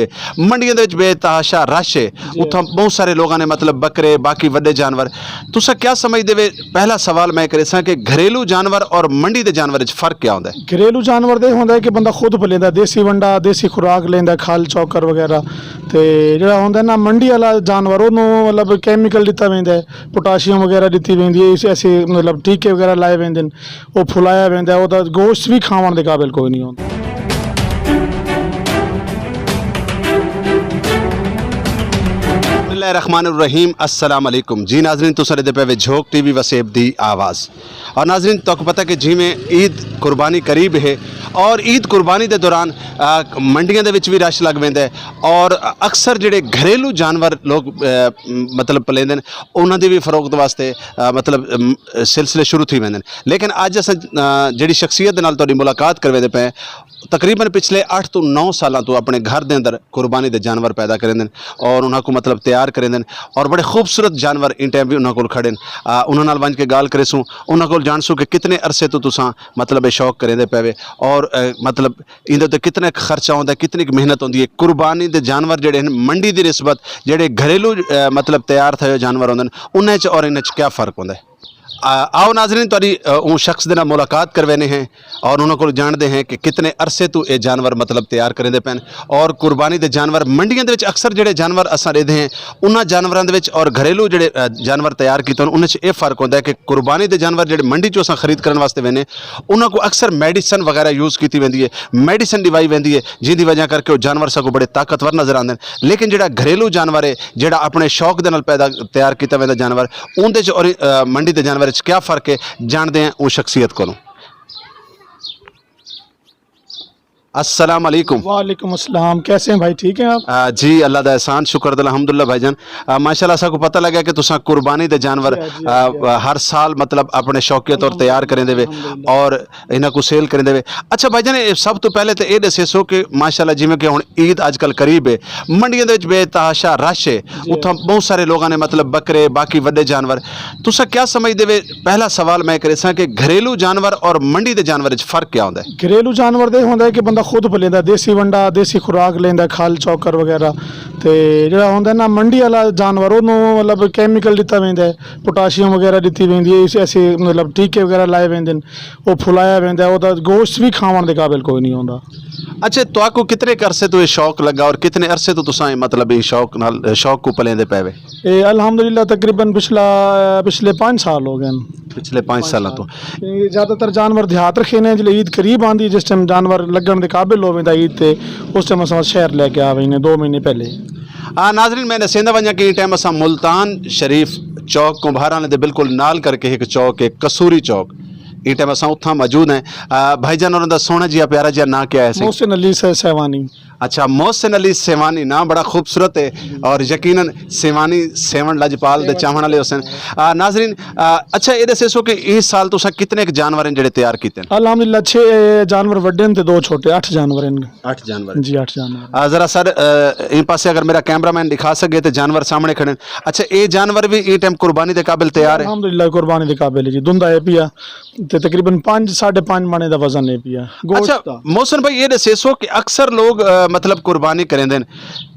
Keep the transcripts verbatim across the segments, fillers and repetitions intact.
ہے۔ منڈیاں دے وچ بے تحاشا رش ہے۔ اتھاں بہت سارے لوگاں نے، مطلب، بکرے، باقی وڈے جانور۔ تساں کیا سمجھدے وے؟ پہلا سوال میں کرے ساں کہ گھریلو جانور اور منڈی دے جانور وچ فرق کیا ہوندا ہے؟ گھریلو جانور دے ہوندا ہے کہ بندہ خود پلیندا، دیسی ونڈا، دیسی خوراک لیندا، کھل چوکر وغیرہ۔ تے جڑا ہوندا ہے نا منڈی والا جانور، اونوں مطلب کیمیکل دتا ویندا ہے، پوٹاشیم وغیرہ دتی ویندی ہے، اس ایسے مطلب ٹیکے وغیرہ لائے ویندے نے، وہ پھلایا ویندا ہے، وہ گوشت بھی کھاون دے قابل کوئی نہیں ہوندا۔ بسم اللہ الرحمن الرحیم۔ السلام علیکم جی ناظرین، تساں دے پے وے جھوک ٹی وی وسیب دی آواز۔ اور ناظرین، تو کو پتہ کہ جی میں عید قربانی قریب ہے، اور عید قربانی دے دوران آ، منڈیاں دے وچ بھی رش لگ ویندا ہے، اور اکثر جڑے گھریلو جانور لوگ آ، مطلب پلیندے نے، انہاں دی بھی فروخت واسطے آ، مطلب ام، سلسلے شروع تھی ویندے نے۔ لیکن اج اساں آ، جڑی شخصیت دے نال تہاڈی ملاقات کروے دے پے ہیں، تقریباً پچھلے اٹھ تو نو سالاں تو اپنے گھر دے اندر قربانی دے جانور پیدا کریندے نے اور انہاں کو مطلب تیار کریندے نے، اور بڑے خوبصورت جانور ان ٹائم بھی انہاں کول کھڑے نے۔ آ، انہاں نال ونج کے گال کرے سوں، انہاں کول جان سوں کہ کتنے عرصے تو تساں مطلب اے شوق کریندے پے وے، اور آ، مطلب ایندے تے کتنا کُ خرچہ ہوندا ہے، کتنی کُ محنت ہوندی ہے؟ قربانی دے جانور جڑے ہن، منڈی دی نسبت جڑے گھریلو، اے، مطلب تیار تھئے ہوئے جانور ہوندے ہن، انہاں چ اور انہاں چ کیا فرق ہوندا ہے؟ آ، آؤ ناظرین، تہاڈی، اے، اون شخص دے نال ملاقات کروینے ہیں اور انہاں کول جانتے ہیں کہ کتنے عرصے تو اے جانور مطلب تیار کریندے پے ہن اور قربانی دے جانور منڈیاں دے وچ اکثر جڑے جانور اساں ریدے ہیں، انہاں جانوراں دے وچ اور گھریلو جڑے، اے، جانور تیار کیتے ہن، انہاں چ اے فرق ہوندا ہے کہ قربانی دے جانور جڑے منڈی چوں اساں خرید کرن واسطے وینے، انہاں کو اکثر میڈیسن وغیرہ یوز کیتی ویندی ہے، میڈیسن دوائی ویندی ہے، جن دی وجہ کر کے وہ جانور ساکو بڑے طاقتور نظر آندے نے۔ لیکن جڑا گھریلو جانور ہے، جڑا اپنے شوق دے نال پیدا تیار کیتا ویندا جانور، اون دے چ اور، آ، منڈی دے جانور چ کیا فرق ہے، جانتے ہیں اون شخصیت کولوں۔ السلام علیکم۔ وعلیکم السلام، کیسے ہیں بھائی، ٹھیک ہیں آپ؟ آ، جی، اللہ دا احسان، شکر دا الحمدللہ بھائی جان۔ آ، ماشاءاللہ، ساکو پتہ لگا کہ تساں قربانی دے جانور، جی، جی، آ، جی۔ ہر سال مطلب اپنے شوقیہ طور تیار کریندے وے الحمدللہ۔ اور انہاں کو سیل کریندے وے۔ اچھا بھائی جان، اے سب تو پہلے تے اے دسے سو کہ ماشاءاللہ جویں کہ ہن عید اج کل قریب ہے، منڈیاں دے وچ بے تحاشا رش ہے، جی۔ اتھاں بہت سارے لوگاں نے مطلب بکرے، باقی وڈے جانور، تساں کیا سمجھدے وے؟ پہلا سوال میں کرے ساں کہ گھریلو جانور اور منڈی دے جانور وچ فرق کیا ہوندا ہے؟ گھریلو جانور دے ہوندا ہے کہ بندہ خود پلیندا، دیسی ونڈا، دیسی خوراک لیندا، کھل چوکر وغیرہ۔ تے جڑا ہوندا ہے نا منڈی والا جانور، اونوں مطلب کیمیکل دتا ویندا ہے، پوٹاشیم وغیرہ دتی ویندی ہے، اس ایسے مطلب ٹیکے وغیرہ لائے ویندے نے، وہ پھلایا ویندا ہے، وہ گوشت بھی کھاون دے قابل کوئی نہیں ہوندا۔ اچھا، تہاکو کتنے ک عرصے تو یہ شوق لگا اور کتنے عرصے تو تساں یہ مطلب یہ شوق نال، شوق کو پلیندے پے وے؟ اے الحمدللہ تقریباً پچھلا، پچھلے پانچ سال ہو گئے ہیں۔ پچھلے پانچ سالاں تو۔ اے زیادہ تر جانور دیہات رکھے نے، جلے عید قریب آندی، جس ٹائم جانور لگن دے قابل ہووے دا عید تے، اس ٹائم اساں شہر لے کے آ وینے دو مہینے پہلے۔ آ، ناظرین، میں دسیندا ونجاں کہ اس ٹائم اساں ملتان شریف چوک کمبھارا نے دے بالکل نال کر کے ایک چوک ہے، قصوری چوک۔ اس ٹائم اساں اتھاں موجود ہیں۔ آ، بھائی جان، انہاں دا سوہنا جیا پیارا جیا ناں کیا ہے سی؟ محسن علی سے-، سیوانی۔ اچھا، محسن علی سیوانی، ناں بڑا خوبصورت ہے، اور یقیناً سیوانی سیون لجپال دے چاہن والے حسین۔ آ، ناظرین، آ، اچھا، یہ دسے سو کہ اس سال تساں کتنے ک جانور ہیں جڑے تیار کیتے ہیں؟ الحمدللہ، چھ جانور وڈے ہیں تے دو چھوٹے، اٹھ جانور ہیں۔ اٹھ جانور۔ جی، اٹھ جانور۔ آ، ذرا سر، آ، ان پاسے اگر میرا کیمرہ مین دکھا سکے تو جانور سامنے کھڑے ہیں۔ اچھا، یہ جانور بھی اس ٹائم قربانی دے قابل تیار ہے؟ الحمدللہ، قربانی دے قابل ہے جی، دھندا ہے پیا۔ تے تقریباً پانچ، ساڑھے پانچ منے دا وزن ہے پیا گوشت اچھا، دا۔ محسن بھائی، یہ دسے سو کہ اکثر لوگ، آ، مطلب قربانی کریندے نے،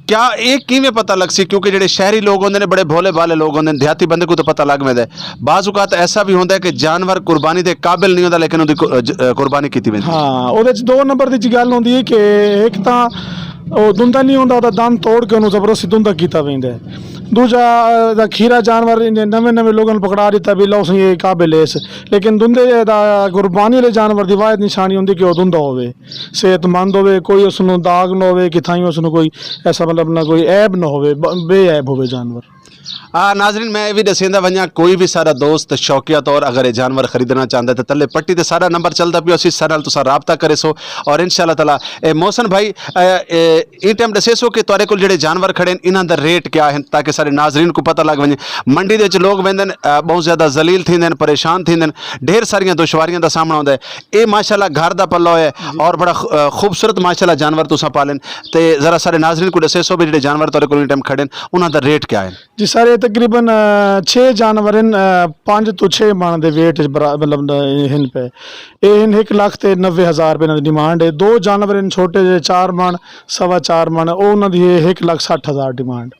کیا یہ کیویں پتہ لگ سی؟ کیونکہ جڑے شہری لوگ ہوندے نے، بڑے بھولے بھالے لوگ ہوندے نے، دیہاتی بندے کو تو پتہ لگ ویندا ہے۔ بعض اوقات ایسا بھی ہوندا ہے کہ جانور قربانی دے قابل نہیں ہوندا، لیکن اودی کو-، ج-، آ، قربانی کیتی ویندی ہے۔ ہاں، اودے چ دو نمبر دی جی گل ہوندی ہے کہ ایک تاں او دھندا نہیں ہوندا، اودے دند توڑ کے انہوں زبردستی دھندا کیتا ویندا ہے۔ دوجا، آ، دا کھیرا جانور انہیں نویں نویں لوگوں نے پکڑا دیتا بھی لو سیں یہ قابل ہے اس۔ لیکن دھندے دا قربانی والے جانور دی واحد نشانی ہوندی کہ وہ دھندا ہووے، صحت مند ہووے، کوئی اس نوں داغ نہ ہووے، کتھائیں اس نوں کوئی ایسا مطلب نہ کوئی عیب نہ ہووے، ب-، بے عیب ہووے جانور۔ آ، ناظرین، میں یہ بھی دسیندا ونجاں، کوئی بھی سارا دوست شوقیہ طور اگر یہ جانور خریدنا چاہتا ہے تو تلے پٹی تے سارا نمبر چلدا پیو، اسی سارا نال تساں رابطہ کرے سو۔ اور انشاءاللہ تعالیٰ، اے محسن بھائی، اے، اے، اس ٹائم دسے سو کہ تہاڈے کول جڑے جانور کھڑے ہیں، انہاں دا ریٹ کیا ہے، تاکہ سارے ناظرین کو پتہ لگ ونجے۔ منڈی دے وچ لوگ ویندے نے، آ، بہت زیادہ ذلیل تھیندے نے، پریشان تھیندے نے، ڈھیر ساریاں دشواریاں دا سامنا ہوندا ہے۔ اے ماشاءاللہ گھر دا پلا ہویا ہے اور بڑا خ-، آ، خوبصورت ماشاءاللہ جانور تساں پالن۔ تے ذرا سارے ناظرین کو دسے سو بھی جڑے جانور تہاڈے کول اس ٹائم کھڑے ہیں، انہاں دا ریٹ کیا ہے؟ جی سر، یہ تقریباً، آ، چھ جانور ہن، آ، پنج تو چھ من دے ویٹ وچ برا-، مطلب، آ، ہن پے۔ یہ ہن ایک لکھ تے نوے ہزار روپے انہاں دی ڈیمانڈ ہے۔ دو جانور ہن چھوٹے جے، چار من، سوا چار من، او انہاں دی ہے ایک لکھ سٹھ ہزار ڈیمانڈ۔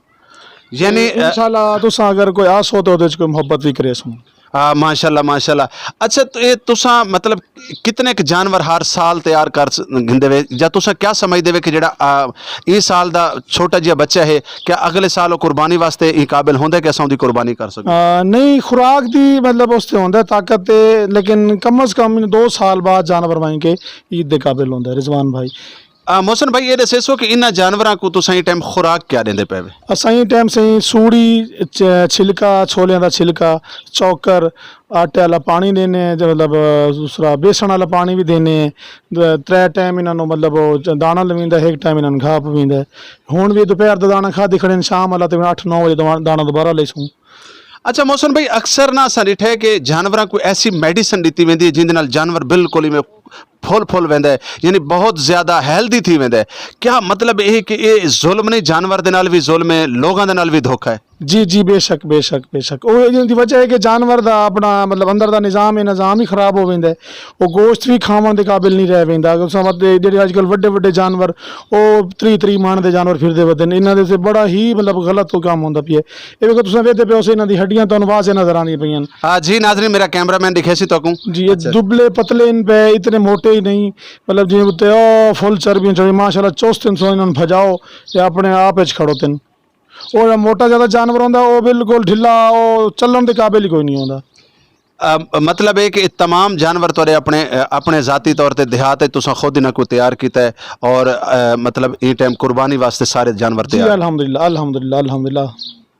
یعنی، تے آ، انشاءاللہ تساں اگر کوئی آسو تے اودے وچ کوئی محبت بھی کرے سو۔ آ، ماشاءاللہ، ماشاءاللہ۔ اچھا، تو یہ تساں مطلب کتنے ک جانور ہر سال تیار کر س-، گھندے وے، یا تساں کیا سمجھدے وے کہ جڑا، آ، اے سال دا چھوٹا جہا بچہ ہے، کیا اگلے سال او قربانی واسطے اے قابل ہوندا ہے کہ اساں اودی قربانی کر سکوں؟ آ، نہیں، خوراک دی مطلب اس تے ہوندا ہے طاقت تے، لیکن کم از کم دو سال بعد جانور وائیں کے عید دے قابل ہوندا ہے، رضوان بھائی۔ آ، محسن بھائی، یہ دسے سو کہ انہاں جانوراں کو تساں اے ٹائم خوراک کیا دیندے پے وے؟ اساں اے ٹائم سہی سوڑی، چ-، چھلکا، چھولیاں دا چھلکا، چوکر، آٹے والا پانی دینے، تے مطلب، آ، دوسرا بیسن والا پانی بھی دینے۔ د-، ترے ٹائم انہاں نوں مطلب او چ-، دانا لویندا ہے، ایک ٹائم انہاں نوں گھا پویندا ہے۔ ہن وی دوپہر دا دانا کھا دکھڑے نے، شام والا تے اٹھ نو بجے دوا-، دانا دوبارہ لے سوں۔ اچھا محسن بھائی، اکثر نہ اساں ڈٹھا ہے کہ جانوراں کو ایسی میڈیسن دتی ویندی ہے جن دے نال جانور بالکل ہی میں پھول پھول ویندا ہے، یعنی بہت زیادہ ہیلدی تھی ویندا ہے۔ کیا مطلب یہ کہ یہ ظلم نہیں، جانور دے نال بھی ظلم ہے، لوگاں دے نال بھی دھوکا ہے؟ جی جی، بے شک، بے شک، بے شک۔ او انہاں دی وجہ ہے کہ جانور دا اپنا مطلب اندر دا نظام ہے، نظام ہی خراب ہو ویندا ہے۔ او گوشت بھی کھاون دے قابل نہیں رہ ویندا۔ اگر تساں مت جڑے اج کل وڈے وڈے جانور، او تری تری مان دے جانور پھردے ودے نے، انہاں دے تے بڑا ہی مطلب غلط کام ہوندا پیا ہے۔ اے ویکھو، تساں ویکھدے پئے ہو، انہاں دی ہڈیاں تانوں واضح نظر آندیاں پئیاں۔ ہاں جی ناظرین، میرا کیمرہ مین دکھے سی تہاکوں۔ جی، یہ دبلے پتلے ان پہ، اتنے موٹے ہی نہیں، مطلب جی اتنے او فل چربیاں چڑھی، ماشاءاللہ چوست انسان انہاں نوں بھجاؤ، یہ اپنے آپ وچ کھڑو تن۔ او جڑا موٹا زیادہ جانور ہوندا، او بالکل ڈھلا، او چلن دے قابل ہی کوئی نہیں ہوندا۔ آ، مطلب ہے کہ تمام جانور تہاڈے اپنے، آ، اپنے ذاتی طور تے دیہات وچ تساں خود انہاں کو تیار کیتا ہے اور، آ، مطلب ایں ٹائم قربانی واسطے سارے جانور جی، تیار ہیں۔ الحمدللہ، الحمدللہ، الحمدللہ۔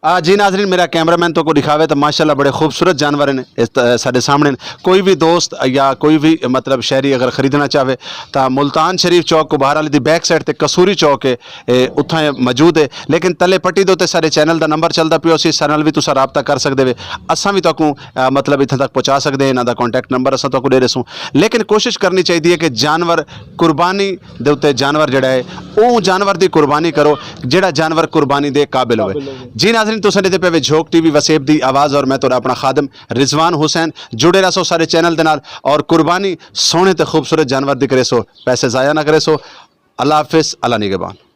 آ، جی ناظرین، میرا کیمرہ مین تو کو دکھاوے تو ماشاءاللہ بڑے خوبصورت جانور ہیں اس ط-، ساڈے سامنے۔ کوئی بھی دوست یا کوئی بھی مطلب شہری اگر خریدنا چاہے تو ملتان شریف چوک کو باہر والی دی بیک سائیڈ تے قصوری چوک ہے، اے، اتھاں اے موجود ہے۔ لیکن تلے پٹی دے اُتے سارے چینل دا نمبر چلدا پیا، اسی سارے نال وی تساں رابطہ کر سکدے وے۔ اساں وی تہاکوں، آ، مطلب اتھاں تک پہنچا سکدے ہیں، انہاں دا کانٹیکٹ نمبر اساں تہاکوں دے رہے سوں۔ لیکن کوشش کرنی چاہیے کہ جانور قربانی دے اُتے جانور جڑا ہے، او جانور دی قربانی کرو جڑا جانور قربانی دے قابل ہوئے۔ جی ناظرین، تساں دے پے وے جھوک ٹی وی وسیب دی آواز اور میں تہاڈا اپنا خادم رضوان حسین۔ جڑے رہسو سارے چینل دے نال اور قربانی سوہنے تے خوبصورت جانور دی کرے سو، پیسے ضائع نہ کرے سو۔ اللہ حافظ، اللہ نگہبان۔